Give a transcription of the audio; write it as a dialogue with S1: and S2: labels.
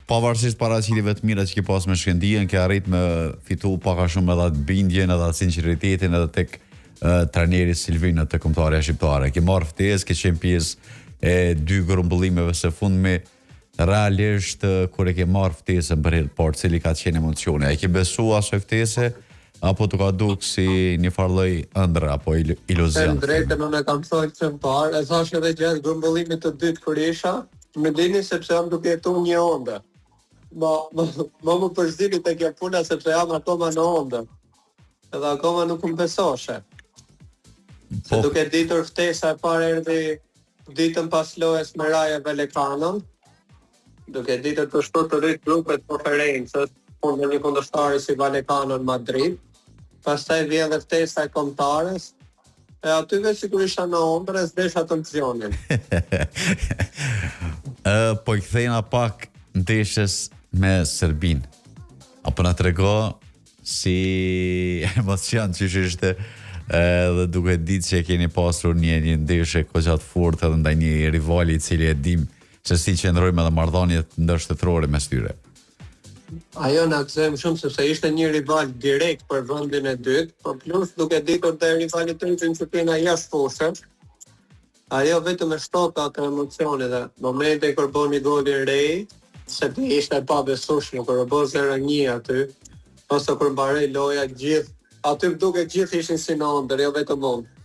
S1: Pavarësisht paraqitjeve të mira që ke pas me Shkëndijën, ke arrit me fitu pak a shumë edhe atë bindjen, edhe atë sinqeritetin edhe tek uh, trajneri Silvino te kombëtarja shqiptare. Ke marrë ftesë, ke qenë pjesë e dy grumbullimeve së fundmi, realisht kur e ke marrë ftesën për herë të parë, cili ka qenë emocioni? A i ke besu asaj ftese apo t'u ka duk si një farë lloj ëndrre apo iluzion?
S2: Them drejtën, unë e kam thënë që më parë, e thash edhe gjatë grumbullimit të dytë kur isha, më lini sepse jam duke jetu një ëndërr. Ma, më, më më përzini te kjo puna sepse jam akoma në ëndërr. Edhe akoma nuk më besoshe. Se po. duke ditur ftesa e parë erdhi ditën pas lojës me Rayo Vallecano, duke ditur kështu të rrit grupet konferencës kundër një kundërshtari si Vallecano në Madrid. Pastaj vjen dhe ftesa e kombëtares. E aty veç sikur isha në ëndërr, s'desha të më
S1: zgjonin. Ë po i kthehna pak ndeshjes me Serbinë. Apo na trego si emocion qysh ishte edhe duke ditë që e keni pasur një një ndeshje goxha të fortë edhe ndaj një rivali i cili e dim se si qëndrojmë edhe marrëdhëniet ndërshtetërore mes
S2: tyre. Ajo na gëzoi më shumë sepse ishte një rival direkt për vendin e dytë, po plus duke ditur dhe rivalitetin që kena jashtë fushës, ajo vetëm e shtonte atë emocioni dhe momentin kur boni golin Rei, se të ishte e pabesueshme kur u bë 0-1 aty, ose kur mbaroi loja gjithë, aty më duket gjithë ishin si në ëndërr, jo vetëm unë.